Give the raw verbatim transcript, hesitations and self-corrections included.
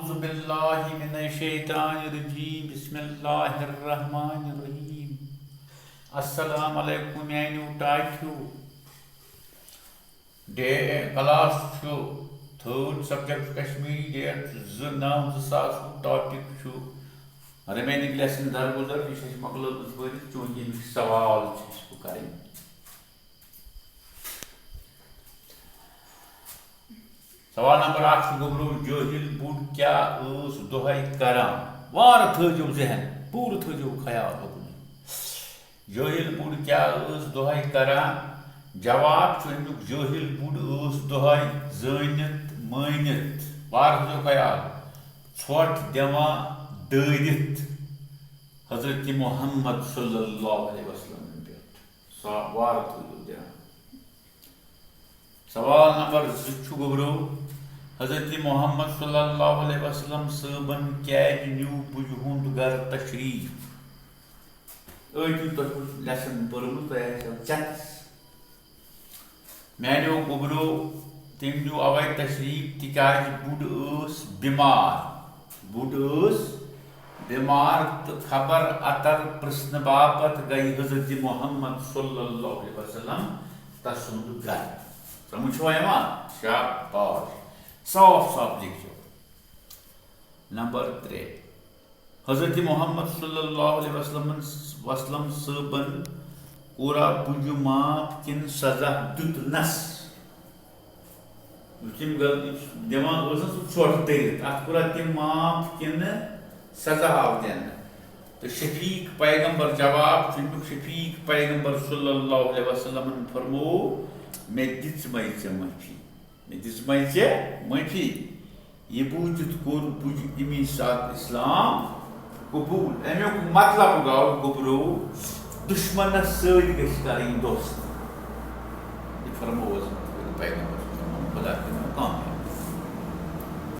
اعوذ باللہ من الشیطان الرجیم، بسم اللہ الرحمن الرحیم۔ السلام علیکم میانیو ٹاٹھیو۔ ڈے کلاس چھُ تھٲرڈ، سبجیکٹ چھُ کشمیری، ڈیٹ زٕ نَو زٕ ساس وُہ، ٹاپک چھُ ریمیننگ لیسن درگُزر۔ یہِ چھِ اَسہِ مۄکلٲومٕژ پٔرِتھ، چوٗنٛکہِ اَمِکۍ سوال چھِ اَسہِ وۄنۍ کَرٕنۍ۔ سوال نمبر اکھ چھُ گوٚبرو، جٲہِل بُڈ کیٛاہ ٲس دۄہے کران؟ وارٕ تھٲوزیو ذہن، پوٗرٕ تھٲوزیو خیال اُکنُے۔ جٲہِل بُڈ کیٛاہ ٲس دۄہے کران؟ جواب چھُ اَمیُک، جٲہِل بُڈ ٲس دۄہے زٲنِتھ مٲنِتھ، وارٕ تھٲوزیو خیال، ژھۄٹھ دِوان دٲرِتھ حضرت محمد صلی اللہ علیہ وسلم پٮ۪ٹھ۔ سا وارٕ تھٲوزیو دھیان۔ سوال نمبر زٕ چھُ گوٚبرو، حضرت محمد صلی اللہ علیہ وسلم صٲبن کیٛازِ نیوٗ بُجہِ ہُنٛد گرٕ تشریف؟ أتۍ تۄہہِ چھُو لیسن پٔرمٕژ، تۄہہِ آسیو چیکس۔ میانیو گوٚبرو، تٔمۍ نیوٗ اوے تشریف تِکیٛازِ بُڈ ٲس بٮ۪مار۔ بُڈ ٲس بٮ۪مار تہٕ خبر اتر پرژھنہٕ باپتھ گٔیہِ حضرت محمد صلی اللہ علیہ وسلم تسُنٛد گرٕ۔ سمجھ چھوا یِوان؟ شاباش، صاف صاف لیکھِو۔ نمبر ترٛےٚ، حضرت محمد صلی اللہ علیہ وسلمن، وسلم صٲبن کوٗرا بُجہِ معاف کِنہٕ سزا دیُتنس؟ یُس تٔمۍ غلطی دِوان ٲس نہ سُہ ژھۄٹھ دٔرِتھ، اَتھ کوٚرا تٔمۍ معاف کِنہٕ سزا آو دِنہٕ؟ تہٕ شفیق پیغمبر، جواب چھُ اَمیُک، شفیق پیغمبر صلی اللہ علیہ وسلمن فرموو، مےٚ دِژمَے ژےٚ معٲفی، مےٚ دِژمَے ژےٚ معٲفی۔ یہِ بوٗزِتھ کوٚر بُجہِ اَمی ساتہٕ اسلام قبوٗل۔ اَمیُک مطلب گوٚو، گوٚبرو، دُشمنس سۭتۍ گژھِ کرٕنۍ دوستی۔ یہِ فرموو حضرت